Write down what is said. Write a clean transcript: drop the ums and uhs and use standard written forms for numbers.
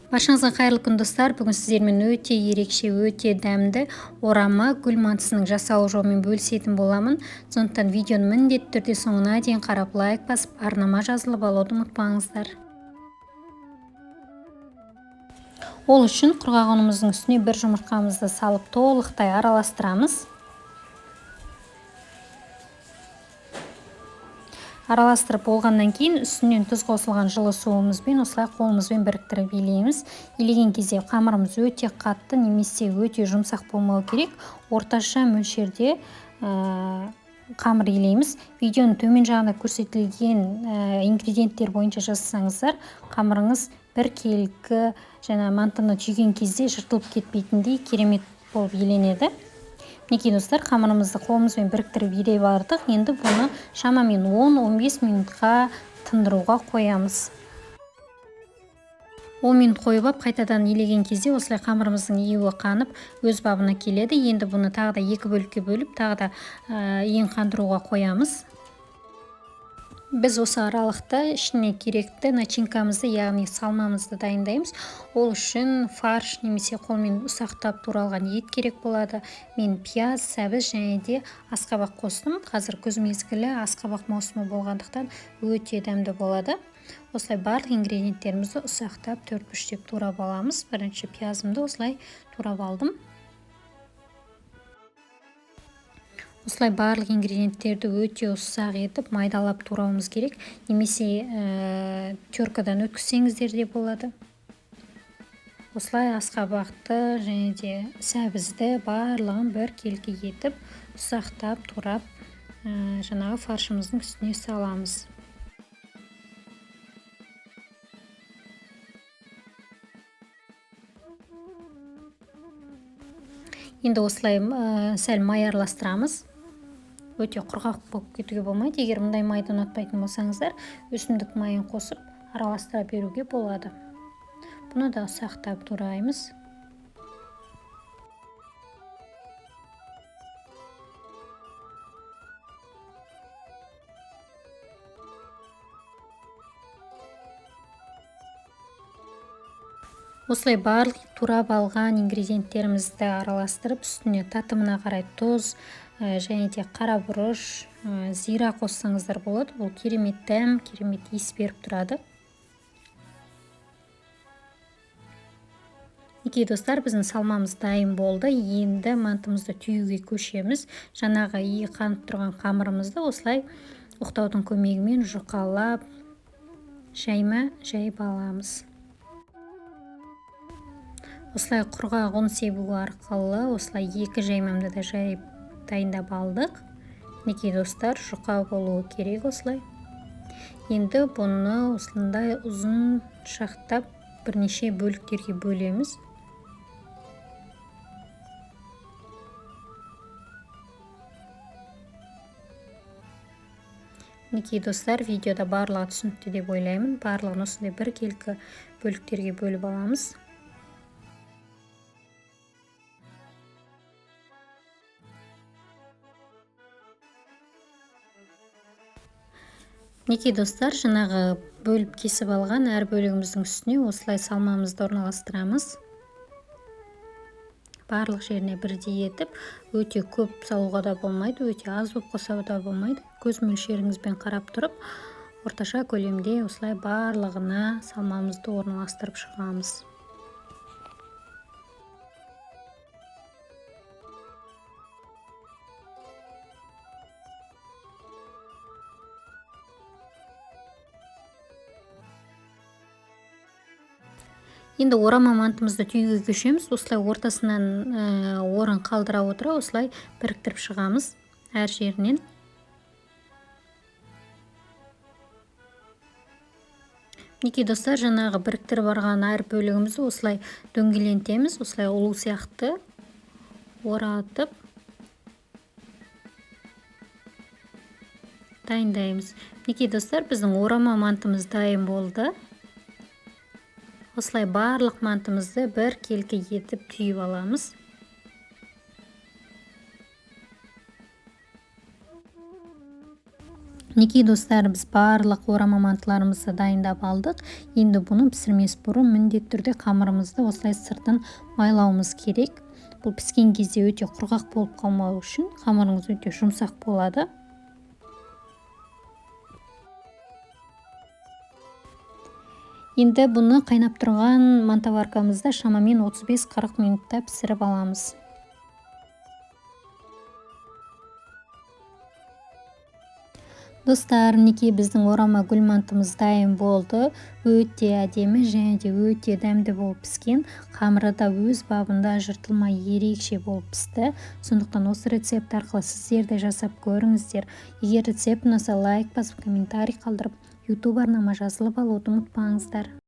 Баршаңызға қайырлы күн, достар. Бүгін сіздермен өте ерекше, өте дәмді орама гүл мантысының жасалу жолымен бөлісетін боламын. Сондықтан видеоны міндетті түрде соңына дейін қарап, лайк басып, арнама жазылып алуды ұмытпаңыздар. Ол үшін құрғақ ұнымыздың үстіне бір жұмыртқамызды салып толықтай араластырамыз. Араластырып болғаннан кейін үстінен тұз қосылған жылы суымызбен осылай қолымызбен біріктіріп илейміз. Илеген кезде қамырымыз өте қатты немесе өте жұмсақ болмау керек. Орташа мөлшерде қамыр илейміз. Видеоның төмен жағында көрсетілген ингредиенттер бойынша жасасаңыздар, қамырыңыз біркелкі және мантыны түйген кезде жыртылып кетпейтіндей керемет болып иленеді. Мінекей, достар, қамырымызды қолымызбен біріктіріп илеп алдық. Енді бұны шамамен 10-15 минутқа тындыруға қоямыз. 10 минут қойып алып, қайтадан илеген кезде осылай қамырымыздың иуі қанып, өз бабына келеді. Енді бұны тағы да екі бөлікке бөліп, тағы да иін қандыруға қоямыз. Біз осы аралықта ішіне керекті начинкамызды, яғни салмамызды дайындаймыз. Ол үшін фарш немесе қолмен ұсақтап туралған ет керек болады. Мен пияз, сәбіз және де асқабақ қостым. Қазір күз мезгілі, асқабақ маусымы болғандықтан өте дәмді болады. Осылай барлық ингредиенттерімізді ұсақтап төрт бұрыштеп турап аламыз. Бірінші пиязымды осылай турап алдым. Осылай барлық ингредиенттерді өте ұсақ етіп майдалап турауымыз керек, немесе теркадан өткізсеңіздер де болады. Осылай асқабақты және де сәбізді барлығын біркелкі етіп ұсақтап турап, жаңағы фаршымыздың үстіне саламыз. Енді осылай сәл май араластырамыз. Өте құрғақ болып кетуге болмайды. Егер мұндай майды ұнатпайтын болсаңыздар, өсімдік майын қосып араластыра беруге болады. Бұны да ұсақтап тураймыз. Осылай барлық турап алған ингредиенттерімізді араластырып, үстіне татымына қарай тұз және де қара бұрыш, зира қоссаңыздар болады. Бұл керемет дәм, керемет иіс беріп тұрады. Мінекей, достар, біздің салмамыз дайын болды. Енді мантымызды түюге көшеміз. Жаңағы иі қанып тұрған қамырымызды осылай оқтаудың көмегімен жұқалап, жайма жайып аламыз. Осылай құрғақ ұн себу арқылы осылай екі жаймамды да жайып дайындап алдық. Мінекей, достар, жұқа болуы керек осылай. Енді бұны осындай ұзын шақтап бірнеше бөліктерге бөлеміз. Мінекей, достар, видеода барлығы түсінікті деп ойлаймын. Барлығын осындай біркелкі бөліктерге бөліп аламыз. Мінекей, достар, жаңағы бөліп кесіп алған әр бөлігіміздің үстіне осылай салмамызды орналастырамыз. Барлық жеріне бірдей етіп, өте көп салуға да болмайды, өте аз болып қосуға да болмайды. Көз мөлшеріңізбен қарап тұрып, орташа көлемде осылай барлығына салмамызды орналастырып шығамыз. Енді орама мантымызды түюге көшеміз. Осылай ортасынан орын қалдыра отыра осылай біріктіріп шығамыз әр жерінен. Мінекей, достар, жаңағы біріктіріп барған әр бөлігімізді осылай дөңгелентеміз, осылай ұлу сияқты оратып дайындаймыз. Мінекей, достар, біздің орама мантымыз дайын болды. Осылай барлық мантымызды біркелкі етіп түйіп аламыз. Мінекей, достар, біз барлық орама мантыларымызды дайындап алдық. Енді бұны пісірмес бұрын міндетті түрде қамырымызды осылай сыртын майлауымыз керек. Бұл піскен кезде өте құрғақ болып қалмау үшін, қамырыңыз өте жұмсақ болады. Енді бұны қайнап тұрған мантоваркамызда шамамен 35-40 минутта пісіріп аламыз. Достар, мінекей, біздің орама гүл мантымыз дайын болды. Өте әдемі және де өте дәмді болып піскен. Қамыры да өз бабында, жыртылмай, ерекше болып пісті. Сондықтан осы рецепт арқылы сіздер де жасап көріңіздер. Егер рецепт ұнаса, лайк басып, комментарий қалдырып, YouTube арнама жазылып алуды ұмытпаңыздар.